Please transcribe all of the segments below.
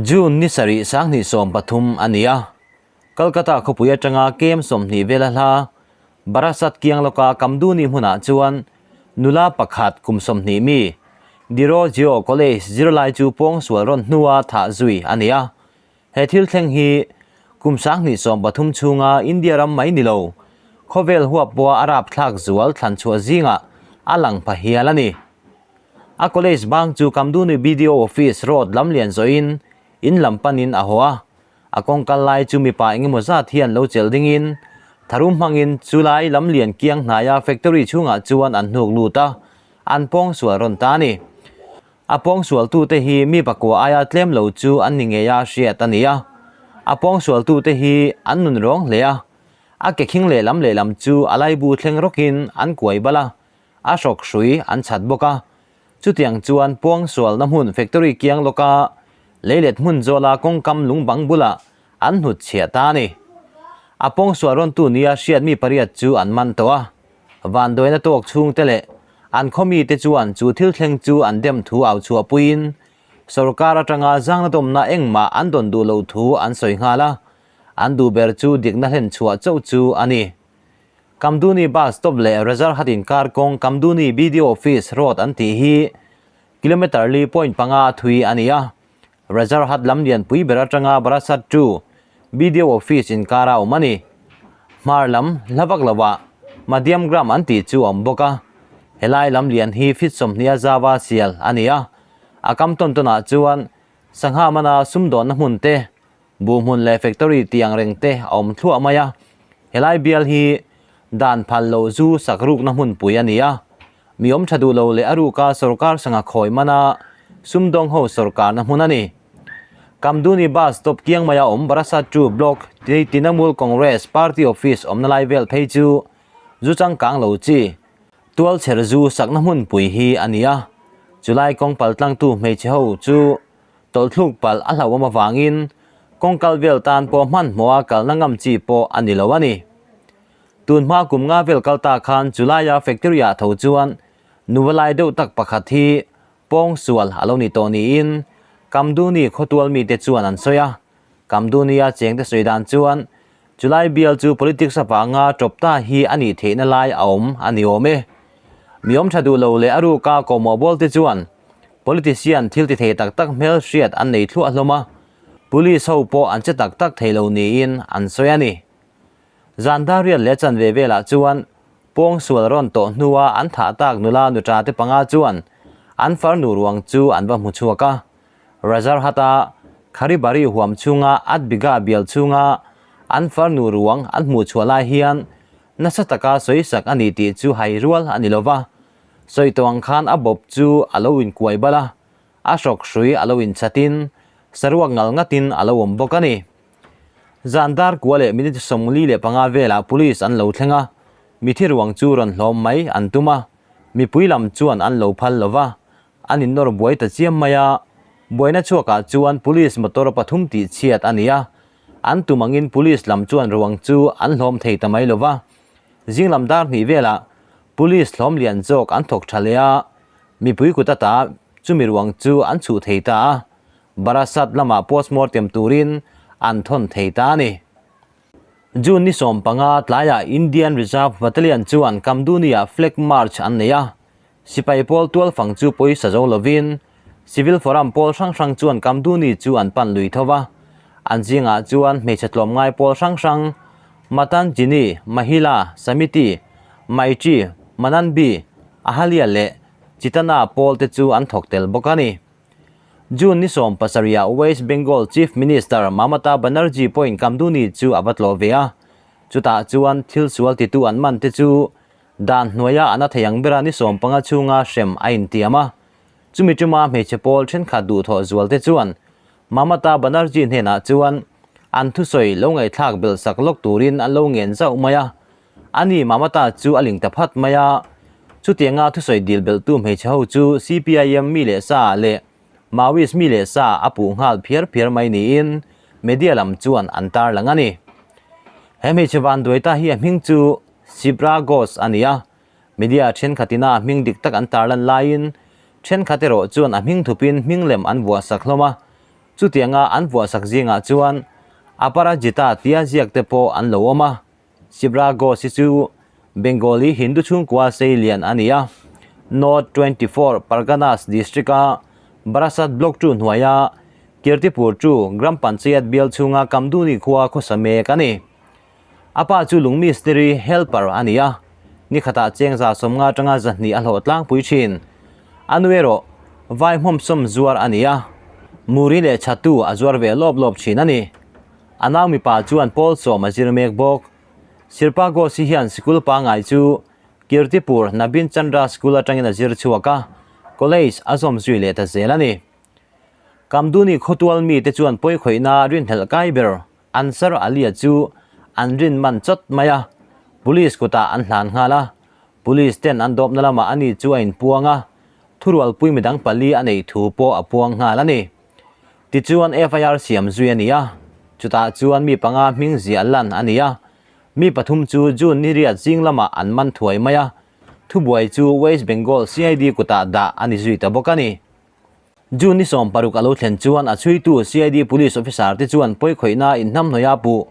June ni sarih 2030 a ni a, Kolkata khawpui atanga kem 20 vela hla Barasat kiang lawka Kamduni hmunah chuan nula pakhat kum 20 mi Derozio College zirlai chu pawngsual rawn hnua thah zui a ni a. He thil thleng hi kum 2030 chhunga India ram mai ni lo, khawvel huap pawha a rapthlak zual thlan chhuah zingah a lang pha hial a ni. A college bang chu Kamduni BDO office road lam lian zawhin in lam panin a haw a, a kawngkal lai chu mipa engemaw zat hian lo chelh dingin tharum hmangin chulai lam lian kiang hnaia factory chhungah chuan an hnuk lut a, an pawngsual rawn ta a ni. A pawngsualtute hi mi pakua aia tlem lo chu an ni ngei a hriat a ni a. A pawngsualtute hi an nun rawng hle a, a ke khing lehlam lehlam chu a laibu thleng rawkin an kuai bal a, a hrawk hrui an chhat bawk a. Chutiang chuan pawngsualna hmun factory kiang lawka leilet hmun zawla kawngkam lungbang bulah an hnut chhiah ta a ni. A pawngsual rawntu nia hriat mi pariat chu an man tawh a. Vanduaina tawk chhungte leh an khawmite chuan chu thil thleng chu an dem thu au chhuahpuiin sorkar atanga zangna dawmna engmah an dawn duh loh thu an sawi nghal a, an duh ber chu dikna hlen chhuah chauh chu a ni. Kamduni Bus Stop leh Rajarhat inkar kawng Kamduni BDO Office Road an tih hi kilometre li point panga a thui a ni a, Rajarhat lam lianpui ber atanga Barasat to BDO Office inkar a awm a ni. Hmar lam hla vak lovah Madhyam Gram an tih chu a awm bawk a, helai lam lian hi feet 20 a zava sial a ni a, a kam tawn tawnah chuan sangha mana sumdawnna hmun te, buh hmun leh factory tih ang reng te a awm thluah mai a, helai bial hi dan phal loh zu sak rukna hmunpui a ni a, mi awm tha duh lo leh a ruka sorkar sangha khawi mana sumdawng ho sorkarna hmun a ni. Kamduni bus stop kiang maia awm Barasat 2 Block Trinamool Congress Party Office awmna lai vel phei chu zu changkang lo chi tual chher zu sakna hmunpui hi a ni a, chulai kawng paltlangtu hmeichhe ho chu tawlhthluk palh a hlauhawm avangin kawng kal vel tan pawh hmanhmawha kalna ngam chi pawh a ni lo a ni. Tun hma kum nga vel kal ta khan chulaia factory ah tho chuan nuva lai deuh tak pakhat hi pawngsual a lo ni tawh niin Kamduni khawtual mite chuan an sawi a. Kamduni-a chengte sawi dan chuan chulai bial chu politics avanga tawp ta hi a nih theihna lai a awm a ni awm e. Mi awm tha duh lo leh a ruka kawhmawh bawl te chuan politician thil ti thei tak tak hmel hriat an nei thluah hlawm a, police ho pawh an che tak tak thei lo niin an sawi a ni. Zan dar riat leh chanve velah chuan pawngsual rawn tawh hnua an thah tak nula nuṭa te panga chuan an farnu ruang chu an va hmu chhuak a. Rajarhat-a Kharibari huam chhunga Atbiga bial chhunga an farnu ruang an hmuh chhuah lai hian nasa taka sawisak a ni tih chu hai rual a ni lo va. Sawi tawh ang khan a bawp chu a lo inkuai bal a, a hrawk hrui a lo inchhatin saruak ngal ngatin a lo awm bawk a ni. Zan dar kua leh minute 45 velah police an lo thleng a, mithi ruang chu rawn hlawm mai an tum a, mipui lam chuan an lo phal lo va, an innawr buai ta chiam mai a, buaina chhuakah chuan police motor pathum tih chhiat a ni a, an tum angin police lam chuan ruang chu an hlawm thei ta mai lo va, zing lam dar hnih velah police hlawm lian zawk an thawk tha leh a, mipui kut ata chumi ruang chu an chhuh thei ta a. Barasat lamah postmortem turin an thawn thei ta a ni. June ni 15 tlaiah Indian Reserve Battalion chuan Kamduni-ah flag march an nei a, sipai pawl tualfang chu pawisa zo lovin Civil Forum pawl hrang hrang chuan Kamduni chu an pan lui tho va, an zingah chuan hmeichhe tlawmngai pawl hrang hrang Matanjini, Mahila, Samiti, Maitri, Mananbi, Ahalya leh Chitana pawl te chu an thawk tel bawk a ni. June ni 17-ah West Bengal Chief Minister Mamata Banerjee pawhin Kamduni chu a va tlawh ve a, chutah chuan thil sual titu an man te chu dan hnuaia an a thei ang bera ni 15 chhunga hrem a intiam a. Chumi tuma hmeichhe pawl thenkhat duhthawh zual te chuan Mamata Banerjee hnenah chuan an thusawi lo ngaihthlak belh sak lawk turin an lo ngen zauh mai a. Ani Mamata chu a ling ta phat mai a, chutianga thusawi dil belhtu hmeichhe ho chu CPIM mi leh sa leh Maoist mi leh sa a puh nghal phiar phiar mai niin media lam chuan an tarlang a ni. He hmeichhe vanduai ta hi a hming chu Sibra Ghosh a ni a, media thenkhatina a hming dik tak an tarlan laiin thenkhat erawh chuan a hming thupin hming lem an vuah sak hlawm a. Chutianga an vuahsak zingah chuan Aparajita tia ziak te pawh an lo awm a. Sibra Ghosh hi chu Bengali Hindu chhungkua sei lian a ni a. North 24 Parganas District-a Barasat Block chu hnuaia Kirtipur chu Gram Panchayat bial chhunga Kamduni khua khawsa mek a ni. A pa chu lung mistiri, helper, a ni a, ni khatah cheng 150 atanga 200 a hlawh tlangpui thin. A nu erawh vai hmawmsawm zuar a ni a, muri leh chhatu a zuar ve lawp lawp thin a ni. A nau mipa chuan pawl sawm a zir mek bawk. Sirpa Ghosh hi hian sikul pangngai chu Kirtipur Nabin Chandra School atangin a zir chhuak a, college a zawm zui leh ta zel a ni. Kamduni khawtual mite chuan pawikhawihna rinhlelh kai ber Ansar Ali-a chu an rin man chawt mai a, police kutah an hlan nghal a. Police ten an dawpna lamah ani chu a inpuang a, thurualpui midang pali a neih thu pawh a puang nghal a ni. Tichuan FIR siam zui a ni a, chutah chuan mi panga hming ziah lan a ni a, mi pathum chu June ni riat zing lamah an man thuai mai a, thubuai chu West Bengal CID kutah dah a ni zui ta bawk a ni. June ni 16 a lo thlen chuan a chhuitu CID Police Officer te chuan pawikhawihna inhnamhnawih a puh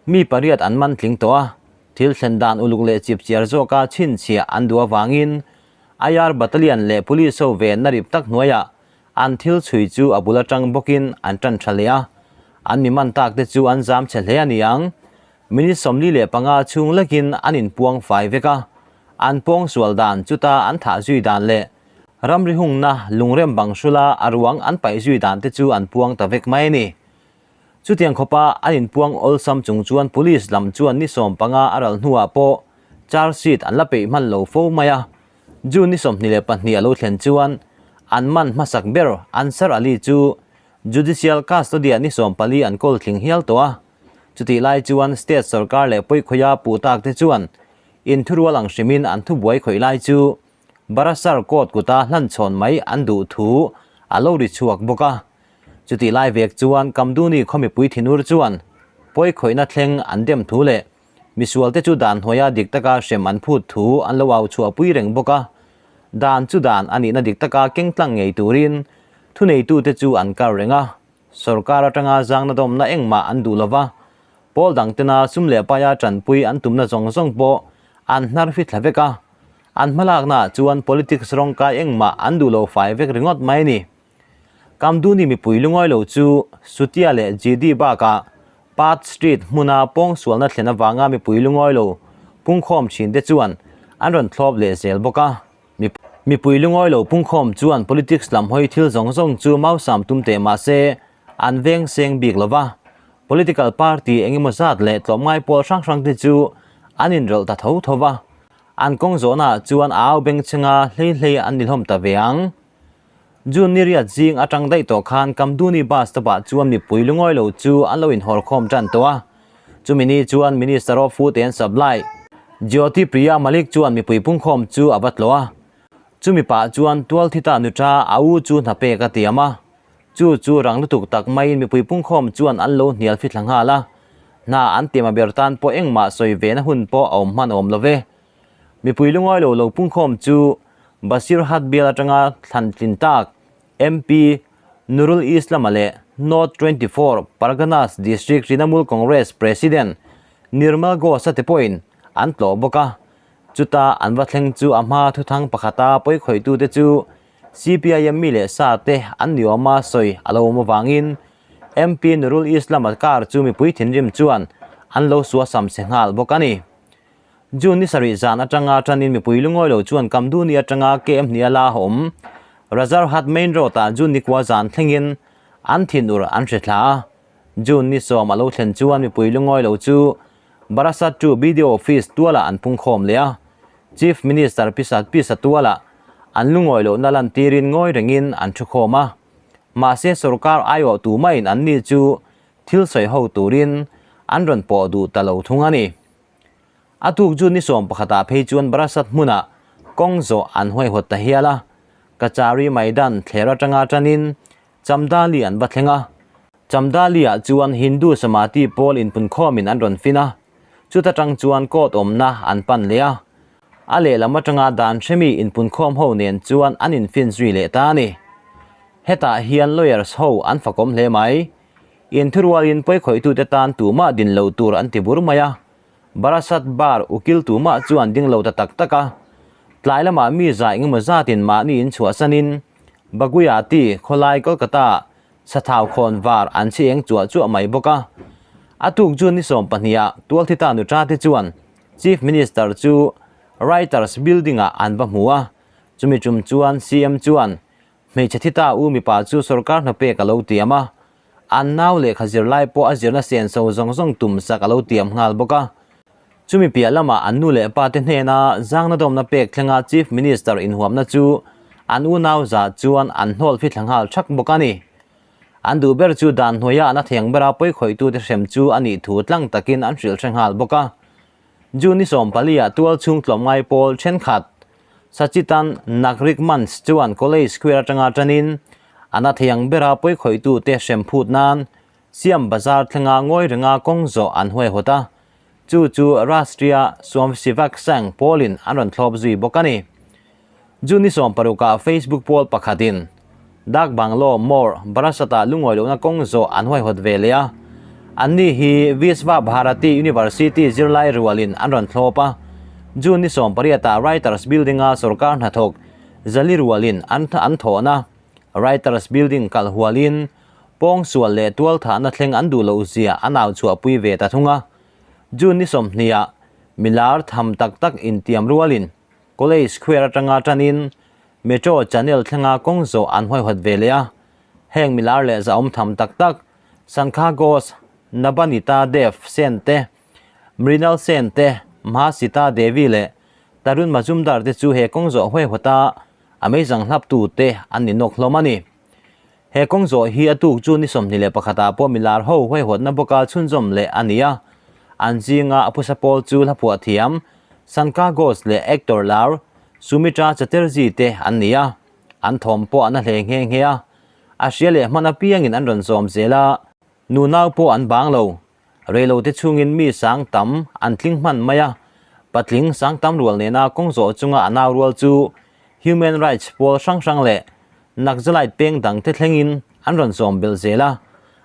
mi pariat an man tling tawh a, thil thlen dan uluk leh chipchiar zawka chhinchhiah an duh avangin IR Battalion leh Police ho venna rip tak hnuaiah an thil chhui chu a bul atang bawkin an tan tha leh a, an mi man tak te chu an zam chhe hle a ni ang. Minute 45 chhung lekin an inpuang fai vek a, an pawngsual dan chuta an thah zui dan leh Ramri hungna lungrem bang hrula a ruang an paih zui dan te chu an puang ta vek mai a ni. Chutiang khawpa an inpuang awlsam chung chuan police lam chuan ni 15 a ral hnuah pawh charge sheet an la peih hman lo fo mai a. June ni 22 a lo thlen chuan an man hmasak ber Ansar Ali chu judicial custody-ah ni 14 an kawl tling hial tawh a. Chutih lai chuan state sorkar leh pawikhawia puh tak te chuan inthurual ang hrimin an thubuai khawih lai chu Barasar court kuta hlanchhawn mai an duh thu a lo ri chhuak bawk a. Chutih lai vek chuan Kamduni khaw mipui thinur chuan pawikhawihna thleng an dem thu leh misualte chu dan hnuaia dik taka hrem an phut thu an lo au chhuahpui reng bawk a. Dan chu dan a nihna dik taka keng tlang ngei turin thuneitute chu an kar reng a. Sorkar atanga zangna dawmna engmah an duh lova, pawl dangtena sum leh paia tanpui an tumna zawng zawng pawh an hnar fithla vek a. An hmalaknaah chuan politics rawngkai engmah an duh lo fai vek ringawt mai a ni. Kamduni mipui lungawi lo chu Sutia leh GD bakah Path Street hmuna pawngsualna thlen avanga mipui lungawi lo pungkhawm thin te chuan an rawn thlawp leh zel bawk a. Mipui lungawi lo pungkhawm chuan politics lam hawi thil zawng zawng chu mausam tum teh mah se an veng seng bik lo va. Political party engemaw zat leh tlawmngai pawl hrang hrang te chu an inrawlh ta tho tho va. An kawng zawhnaah chuan a au beng chhenga hlei hlei an ni hlawm ta ve ang. June ni riat zing atang daih tawh khan Kamduni bus stop-ah chuan mipui lungawi lo chu an lo inhawr khawm tan tawh a. Chumi ni chuan Minister of Food and Supply, Jyoti Priya Malik chuan mipui pungkhawm chu a va tlawh a. Chumi pah chuan tualthita nuṭa a u chu hna pek a tiam a. Chu chu rang lutuk tak maiin mipui pungkhawm chuan an lo hnial fithla nghal a. Hna an tiam a ber tan pawh engmah sawi ve na hun pawh a awm hman awm lo ve. Mipui lungawi lo lo pungkhawm chu Basirhat bial atanga thlan tlin tak MP Nurul Islam-a leh North 24 Parganas District Trinamool Congress President Nirmal Ghosh-a te pawhin an tlawh bawk a. Chuta an va thleng chu a hma thuthang pakhata pawikhawitute chu CPIM mi leh sa te an ni awm a sawi a lo awm avangin MP Nurul Islam-a car chu mipui thinrim chuan an lo suasam chhe nghal bawk a ni. June ni sarih zan atanga tanin mipui lungawi lo chuan Kamduni atanga KM hnia la awm Rajarhat Main Road-ah June ni kua zan thlengin an thinur an hre thla a. June ni 10 a lo thlen chuan mipui lungawi lo chu Barasat to BDO Office tualah an pungkhawm leh a. Chief Minister Pisat Pisa tualah an lungawi lohna lantirin ngawi rengin an thukhawm a. Mahse sorkar aiawh tu maiin anni chu thil sawi ho turin an rawn pawh duh ta lo thung a ni. A tuk chu ni 11 ah phei chuan Barasat hmunah kawng zawh an huaihawt ta hial a, Kachari Maidan thler atanga tanin Chamdali an va thleng a. Chamdali-ah chuan Hindu Samati pawl inpunkhawmin an rawn fin a, chuta tang chuan court awmna an pan leh a. A lehlam atanga dan hremi inpunkhawm ho nen chuan an infin zui leh ta a ni. Hetah hian lawyers ho an fakawm hle mai. Inthurualin pawikhawitute tan tumah din lo tur an ti bur mai a. Barasat Bar ukil tumah chu an ding lo ta tak tak a. Tlai lamah mi za engemaw zatin mahni in chhuahsanin Baguiati khawlai Kolkata Sathau khawn var an chhi eng chuah chuah mai bawk a. A tuk June ni 12 ah Tualthita nuṭa te chuan Chief Minister chu Writers Building ah an va hmu a. Chumi tum chuan CM chuan hmeichhe thita u mipa chu sorkar hna pek a lo tiam a. An nau lehkha zirlai pawh a zirna senso zawng zawng tum sak a lo tiam nghal bawk a. Chumi piah lamah an nu leh pa te hnena zangna dawmna pek thlenga Chief Minister inhuamna chu an unau zah chuan an hnawl fithla nghal thak bawk a ni. An duh ber chu dan hnuaia an a theng bera pawikhawihtu te hrem chu a nih thu tlang takin an hrilh hre nghal bawk a. June ni 14 ah tual chhung tlawmngai pawl thenkhat Sachitan Nagrik Manch chuan College Square atanga tanin an a theiang bera pawikhawihtu te hrem phut nan Siam Bazar thlenga ngawi renga kawng zawh an huaihawt a, chu chu Rashtriya Swamsevak Sangh pawlin an rawn thlawp zui bawk a ni. June ni 16 ah Facebook pawl pakhatin Dak Banglo Mor Barasat-ah lungawi lohna kawng zawh an huaihawt ve leh a, anni hi Visva Bharati University zirlai rualin an rawn thlawp a. June ni 18 ah Writers Building-a sorkar hnathawk Zali rualin an an thawhna Writers Building kal hualin Pawngsual leh tualthahna thleng an duh loh zia an au chhuahpui ve ta thung a. June ni 20 ah milar tham tak tak intiam rualin College Square atanga tanin Metro Channel thlenga kawng zawh an huaihawt ve leh a. Heng milar leh zahawm tham tak tak Sankha Ghosh, Nabanita Dev Sen te, Mrinal Sen te, Mha Sita Devi leh Tarun Majumdar te chu he kawng zawh huaihawta a meizang hlaptu te an ni nawk hlawm a ni. He kawng zawh hi a tuk chu ni 21 ah pawh milar ho huaihawtna bawka chhunzawm leh a ni a. An zinga a phusa pawl chu hlaphuah thiam Sankha Ghosh leh actor lar Sumitra Chatterjee te an ni a. An thawm pawh an a hle nghe nghe a. A hria leh hman apiangin an rawn zawm zel a. Nunau pawh an bang lo. Reilote chhungin mi sang tam an tling hman mai a. Patling sang tam rual nena kawng zawh chunga a nau rual chu Human Rights pawl hrang hrang leh Naxalite peng dangte thlengin an rawn zawm belh zel a,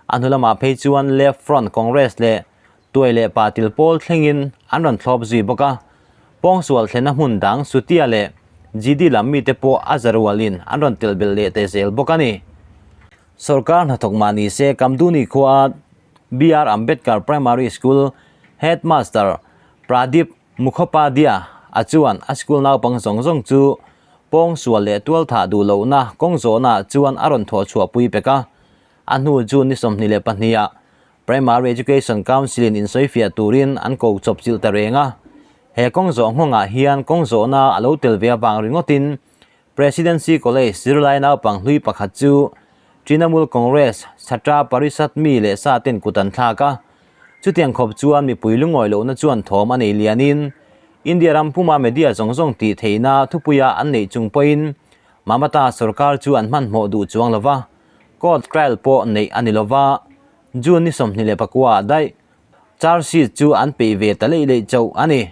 a hnu lamah phei chuan Left Front Congress leh Tuai leh Patil pawl thlengin an rawn thlawp zui bawk a. Pawngsual thlenna hmun dang Sutia leh GD lam mite pawh a za rualin an rawn telh belh leh teh zel bawk a ni. Sorkar hnathawk mah ni se Kamduni khua BR Ambedkar Primary School Headmaster Pradip Mukhopadhya a chuan a school naupang zawng zawng chu pawngsual leh tualthah duh lohna kawng zawhnaah chuan a rawn thawh chhuahpui pek a. A hnu June ni 22 ah Primary Education Council in insawifiah turin an ko chawp chilh ta reng a. He kawng zawh nghawngah hian kawng zawhna a lo tel ve avang ringawtin Presidency College zirlai naupang hlui pakhat chu Trinamool Congress Chhatra Parishad mi leh sa ten kut an thlak a. Chutiang khawp chuan mipui lungawi lohna chuan thawm a nei lianin India ram puma media zawng zawng tih theihna thupuia an neih chung pawhin Mamata sorkar chu an hmanhmawh duh chuang lova, court trial pawh neih a ni lova, June ni 29 ah daih charge sheet chu an peih ve ta leih leih chauh a ni.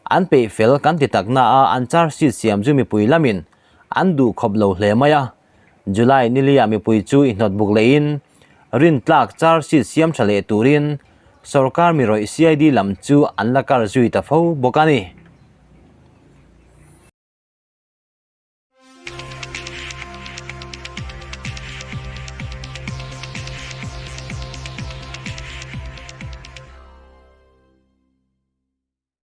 An peih fel kan ti tak na a an charge sheet siam chu mipui lamin an duh khawp lo hle mai a. July niliah mipui chu i hnawt buk lehin rintlak charge sheet siam tha leh turin sorkar mi rawih CID lam chu an la kar zui ta fo bawk a ni.